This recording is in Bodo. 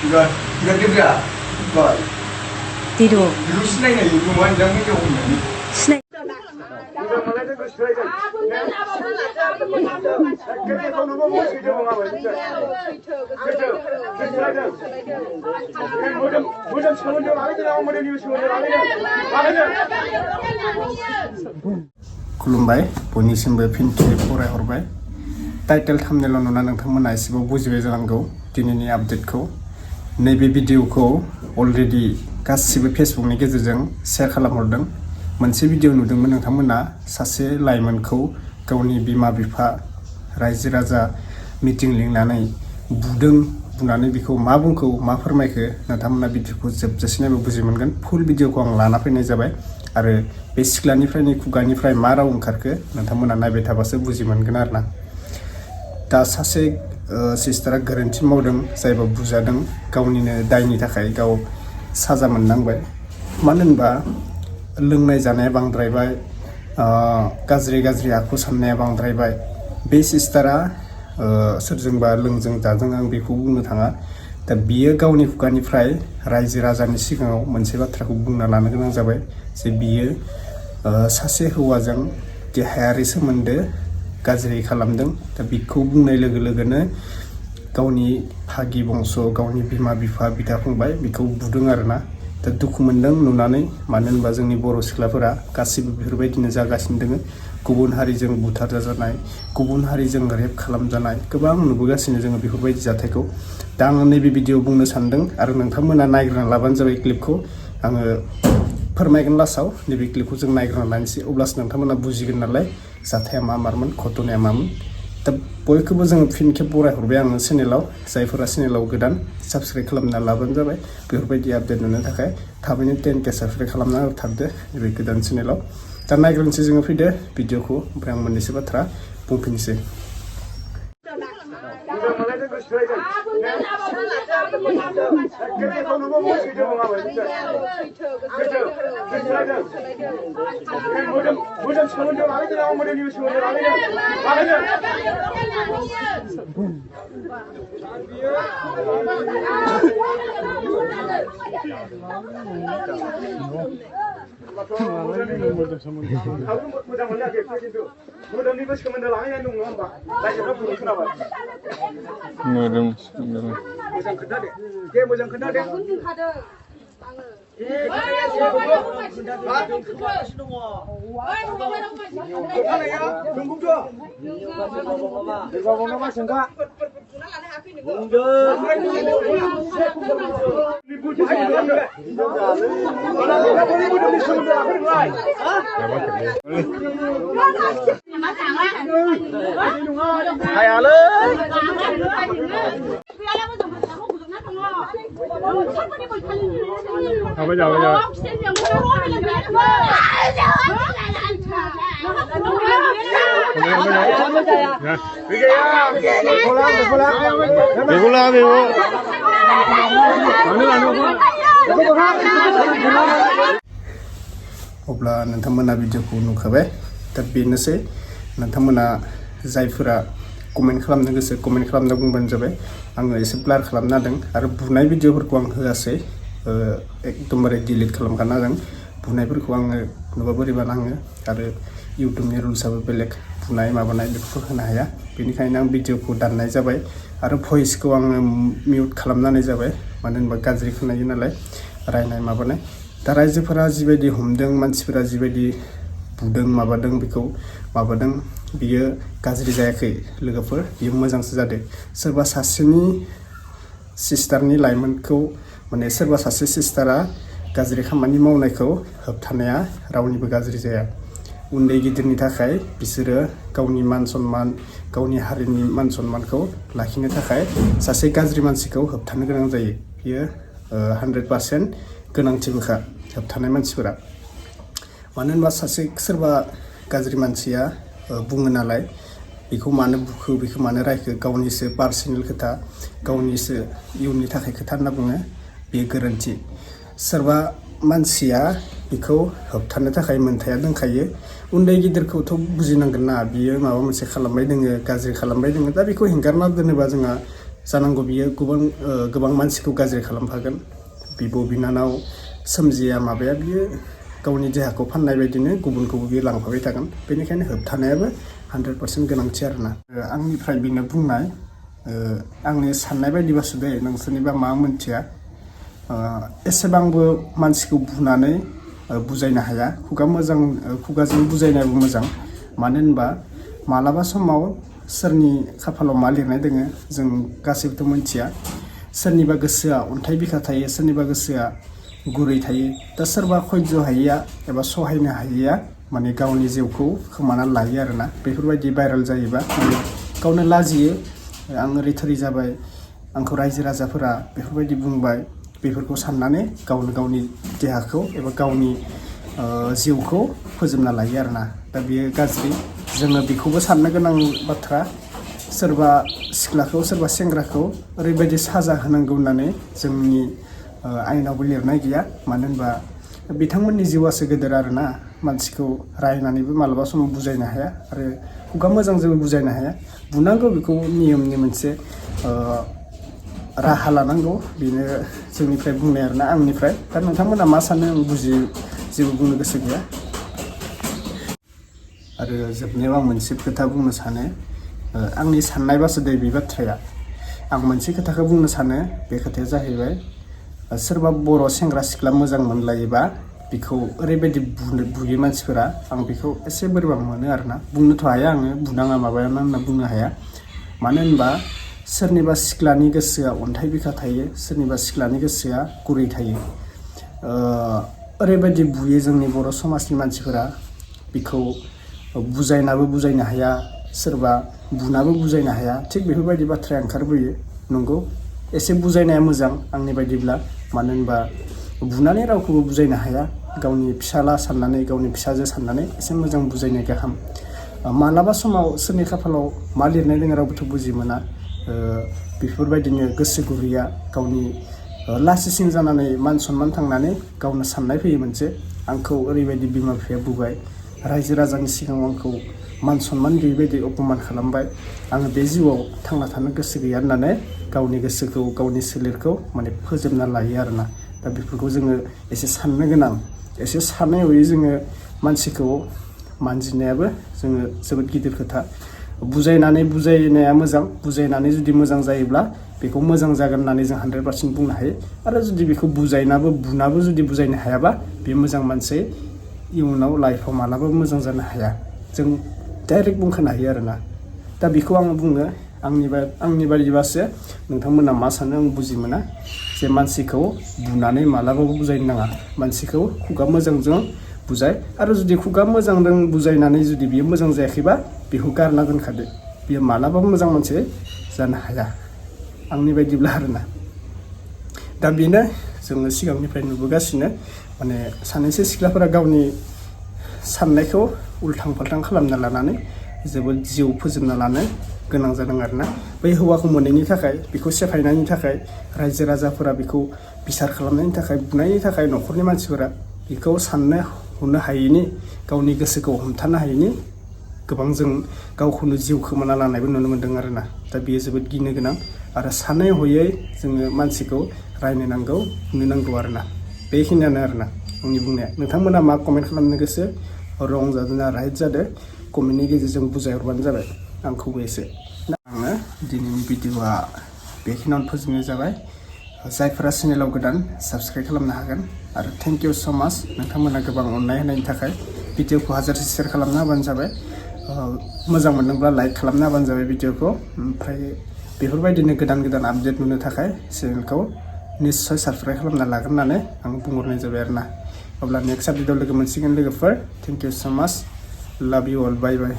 이거 누구야? 이거 뒤로 이거 신나이나 이거 완전 행정 오면. 신나 खुलुमबाय बयनिसिमबो फिन खेब फरायहरबाय टाइटेल थाम्बनेलाव नुना नोंथांमोना एसेबां बुजिबाय जानांगौ दिनैनि आपडेटखौ नैबे भिडिअखौ अलरेडि गासिबो फेसबुकनि गेजेरजों शेयार खालामहरदों मोनसे भिडिअ नुदोंमोन नोंथांमोना सासे लाइमोनखौ गावनि बिमा बिफा रायजो राजा मिटिं लिंनानै बुनानै बिखौ मा बुंखौ मा फोरमायखो नोंथांमोना भिडिअखौ जोबजासिम नायबा बुजि मोनगोन फुल भिडिअखौ आं लाना फैनाय जाबाय आरो बे सिख्लानिफ्रायनि खुगानिफ्राय मा राव ओंखारखो नोंथांमोना नायबाय थाबासो बुजि मोनगोन आरोना दा सासे सिस्टारा गोरोन्थि मावदों जायबा बुजादों गावनिनो दायनि थाखाय गाव साजा मोननांबाय मानो होनबा लोंनाय जानाया बांद्रायबाय गाज्रि आखु साननाया बांद्रायबाय बे सिस्टारा सोरजोंबा लोंजों जाजों आं बेखौ बुंनो थाङा दा बियो गावनि खुगानिफ्राय रायजो राजानि सिगाङाव मोनसे बाथ्राखौ बुंना लानो गोनां जाबाय जे बियो सासे हौवाजों देहायारि सोमोन्दो गाज्रि खालामदों दा बिखौ बुंनाय लोगो लोगोनो गावनि भागि बंस गावनि बिमा बिफा बिदा फंबाय बिखौ बुदों आरोना दा दुखु मोनदों नुनानै मानो होनबा जोंनि बर' सिख्लाफोरा गासिबो बेफोरबायदिनो जागासिनो दङ गुबुन हारिजों बुथारजानाय गुबुन हारिजों रेप खालामजानाय गोबां नुबोगासिनो जोङो बेफोरबायदि जाथायखौ दा आङो नैबे भिडिअ बुंनो सानदों आरो नोंथांमोना नायग्रोना लाबानो जाबाय क्लिपखौ आङो फोरमायगोन लास्टआव नैबे क्लिपखौ जों नायग्रोना लानोसै अब्लासो नोंथांमोना बुजिगोन नालाय जाथाया मारमोन घटनाया मामोन दा बयखौबो जोङो फिन खेब बरायहरबाय आङो चेनेलाव जायफोरा चेनेलाव गोदान साबस्क्राइब खालामना लाबानो जाबाय बेफोरबायदि आपडेट नुनो थाखाय थाबैनो 10K साबस्क्राइब खालामना होथारदो नैबे गोदान चेनेलाव दा नायग्रोनोसै जोङो फैदो भिडिअखौ ओमफ्राय आं मोननैसो बाथ्रा बुंफिननोसै अब्ला नोंथांमोना भिडिअखौ नुखाबाय दा बेनोसै नोंथांमोना जायफोरा कमेन्ट खालामनो गोसो कमेन्ट खालामना बुंबानो जाबाय आङो एसे ब्लार खालामना होदों आरो बुनाय भिडिअफोरखौ आं होआसै एकदमबारे डिलिट खालामखाना होदों बुनायफोरखौ आङो नुबा बोरैबा नाङो आरो इउटुबनि रुल्सआबो बेलेग बुनाय माबानाय बेफोरखौ होनो हाया बेनिखायनो आं भिडिअखौ दाननाय जाबाय आरो भइसखौ आङो मिउट खालामनानै जाबाय मानो होनबा गाज्रि खोनायो नालाय रायनाय माबानाय दा रायजोफोरा जिबायदि हमदों मानसिफोरा जिबायदि बुदों माबादों बेखौ माबादों बियो गाज्रि जायाखै लोगोफोर बियो मोजांसो जादों सोरबा सासेनि सिस्टारनि लाइमोनखौ माने सोरबा सासे सिस्टारा गाज्रि खामानि मावनायखौ होबथानाया रावनिबो गाज्रि जाया उन्दै गिदिरनि थाखाय बिसोरो गावनि मान सन्मान गावनि हारिनि मान सन्मानखौ लाखिनो थाखाय सासे गाज्रि मानसिखौ होबथानो गोनां जायो बियो 100% गोनांथिबोखा होबथानाय मानसिफोरा मानो होनबा सासे सोरबा गाज्रि मानसिया बुङो नालाय बेखौ मानो बुखो बेखौ मानो रायखो गावनिसो पार्सनेल खोथा गावनिसो इयुननि थाखाय खोथा होनना बुङो बे गोरोन्थि सोरबा मानसिया बेखौ होबथानो थाखाय मोन्थाया दंखायो उन्दै गिदिरखौथ' बुजिनांगोन ना बियो माबा मोनसे खालामबाय दोङो गाज्रि खालामबाय दोङो दा बेखौ हेंगारना दोनोबा जोंहा जानांगौ बियो गोबां मानसिखौ गाज्रि खालामफागोन। बिब' बिनानाव सोमजिया माबाया बियो गावनि देहाखौ फाननाय बायदिनो गुबुनखौबो बियो लांफाबाय थागोन। बेनिखायनो होबथानायाबो 100% गोनांथि आरोना। आंनिफ्राय बेनो बुंनाय, आंनि साननाय बायदिबासो दे, नोंसोरनिबा मा मोनथिया। एसेबांबो मानसिखौ बुनानै बुजायनो हाया। खुगाजों बुजायनायाबो मोजां। मानो होनबा मालाबा समाव सोरनि खाफालाव मा लिरनाय दोङो जों गासैबोथ' मोनथिया। सोरनिबा गोसोआ अन्थाइ बिखा थायो, सोरनिबा गोसोआ गुरै थायो। दा सोरबा सयज' हायैया एबा सहायनो हायैया माने गावनि जिउखौ खोमाना लायो आरोना। बेफोरबायदि भाइरेल जायोबा माने गावनो लाजियो, आं ओरै थोरै जाबाय, आंखौ रायजो राजाफोरा बेफोरबायदि बुंबाय, बेफोरखौ साननानै गावनो गावनि देहाखौ एबा गावनि जिउखौ फोजोबना लायो आरोना। दा बेयो गाज्रि। जोङो बेखौबो साननो गोनां बाथ्रा, सोरबा सिख्लाखौ सोरबा सेंग्राखौ ओरैबायदि साजा होनांगौ होननानै जोंनि आयेनावबो लिरनाय गैया। मानो होनबा बिथांमोननि जिउआसो गेदेर आरोना। मानसिखौ रायनानैबो मालाबा समाव बुजायनो हाया आरो खुगा मोजांजोंबो बुजायनो हाया। बुनांगौ, बेखौ नियमनि मोनसे राहा लानांगौ। बेनो जोंनिफ्राय बुंनाय आरोना, आंनिफ्राय। दा नोंथांमोना मा सानो आं जेबो बुंनो गोसो गैया। आरो जोबनायाव आं मोनसे खोथा बुंनो सानो, आंनि साननायबासो दे बे बाथ्राया। आं मोनसे खोथाखौ बुंनो सानो, बे खोथाया जाहैबाय, सोरबा बर' सेंग्रा सिख्ला मोजां मोनलायोबा बेखौ ओरैबायदि बुयो मानसिफोरा, आं बेखौ एसे बोरैबा मोनो आरोना। बुंनोथ' हाया आङो, बुनाङा माबायाना होनना बुंनो हाया। मानो होनबा सोरनिबा सिख्लानि गोसोआ अन्थाइ बिखा थायो, सोरनिबा सिख्लानि गोसोआ गुरै थायो। ओरैबायदि बुयो जोंनि बर' समाजनि मानसिफोरा, बेखौ बुजायनाबो बुजायनो हाया, सोरबा बुनाबो बुजायनो हाया। थिग बेफोरबायदि बाथ्राया ओंखारबोयो। नंगौ, एसे बुजायनाया मोजां आंनि बायदिब्ला। मानो होनबा बुनानै रावखौबो बुजायनो हाया। गावनि फिसाला साननानै, गावनि फिसाजो साननानै एसे मोजां बुजायनाय गाहाम। मालाबा समाव सोरनि खाफालाव मा लिरनाय दङ रावबोथ' बुजि मोना। बेफोरबायदिनो गोसो गुरैया गावनि लासिसिं जानानै मान सनमान थांनानै गावनो साननाय फैयो मोनसे, आंखौ ओरैबायदि बिमा बिफाया बुबाय, रायजो राजानि सिगाङाव आंखौ मान सनमान गैयैबायदि अपमान खालामबाय, आङो बे जिउआव थांना थानो गोसो गैया होननानै गावनि गोसोखौ, गावनि सोलेरखौ माने फोजोबना लायो आरोना। दा बेफोरखौ जोङो एसे साननो गोनां। एसे सानै हयै जोङो मानसिखौ मानजिनायाबो जोङो जोबोद गिदिर खोथा। बुजायनाया मोजां। बुजायनानै जुदि मोजां जायोब्ला बेखौ मोजां जागोन होननानै जों 100% बुंनो हायो। आरो जुदि बेखौ बुनाबो जुदि बुजायनो हायाबा बे मोजां मानसि इयुनाव लाइफआव मालाबाबो मोजां जानो हाया। जों डाइरेक्ट बुंखानो हायो आरोना। दा बेखौ आङो बुङो, आंनि बायदिबासो। नोंथांमोना मा सानो आं बुजि मोना। जे मानसिखौ बुनानै मालाबाबो बुजायनो नाङा। मानसिखौ खुगा मोजांजों बुजाय, आरो जुदि खुगा मोजांजों बुजायनानै जुदि बियो मोजां जायाखैबा बेखौ गारना दोनखादो। बियो मालाबाबो मोजां मानसि जानो हाया आंनि बायदिब्ला आरोना। दा बेनो जोङो सिगांनिफ्राय नुबोगासिनो, माने सानैसो सिख्लाफोरा गावनि साननायखौ उल्थां फाल्थां खालामना लानानै जोबोद जिउ फोजोबना लानो गोनां जादों आरोना। बै हौवाखौ मोनैनि थाखाय, बेखौ सेफायनायनि थाखाय, रायजो राजाफोरा बेखौ बिसार खालामनायनि थाखाय, बुनायनि थाखाय, न'खरनि मानसिफोरा बेखौ साननो हनो हायैनि, गावनि गोसोखौ हमथानो हायैनि गोबां जों गावखौनो जिउ खोमाना लानायबो नुनो मोन्दों आरोना। दा बेयो जोबोद गिनो गोनां। आरो सानै हयै जोङो मानसिखौ रायनो नांगौ, बुंनो नांगौ आरोना। बेखिनियानो आरोना आंनि बुंनाया। नोंथांमोना मा कमेन्ट खालामनो गोसो, रं जादों ना राइट जादों, कमेन्टनि गेजेरजों बुजायहरबानो जाबाय आंखौबो एसे। आङो दिनैनि भिडिअआ बेखिनियावनो फोजोबनाय जाबाय। जायफोरा चेनेलाव गोदान साबस्क्राइब खालामनो हागोन। आरो थेंक इउ स' माच, नोंथांमोना गोबां अननाय होनायनि थाखाय। भिडिअखौ हाजारसे शेयार खालामना होबानो जाबाय। मोजां मोनदोंब्ला लाइक खालामना होबानो जाबाय भिडिअखौ। ओमफ्राय बेफोरबायदिनो गोदान गोदान आपडेट नुनो थाखाय चेनेलखौ निस्सय साबस्क्राइब खालामना लागोन होननानै आं बुंहरनाय जाबाय आरोना। अब्ला नेक्स्ट आपडेटआव लोगो मोनसिगोन लोगोफोर। थेंक इउ स' माच, लाभ इउ अल, बाय बाय।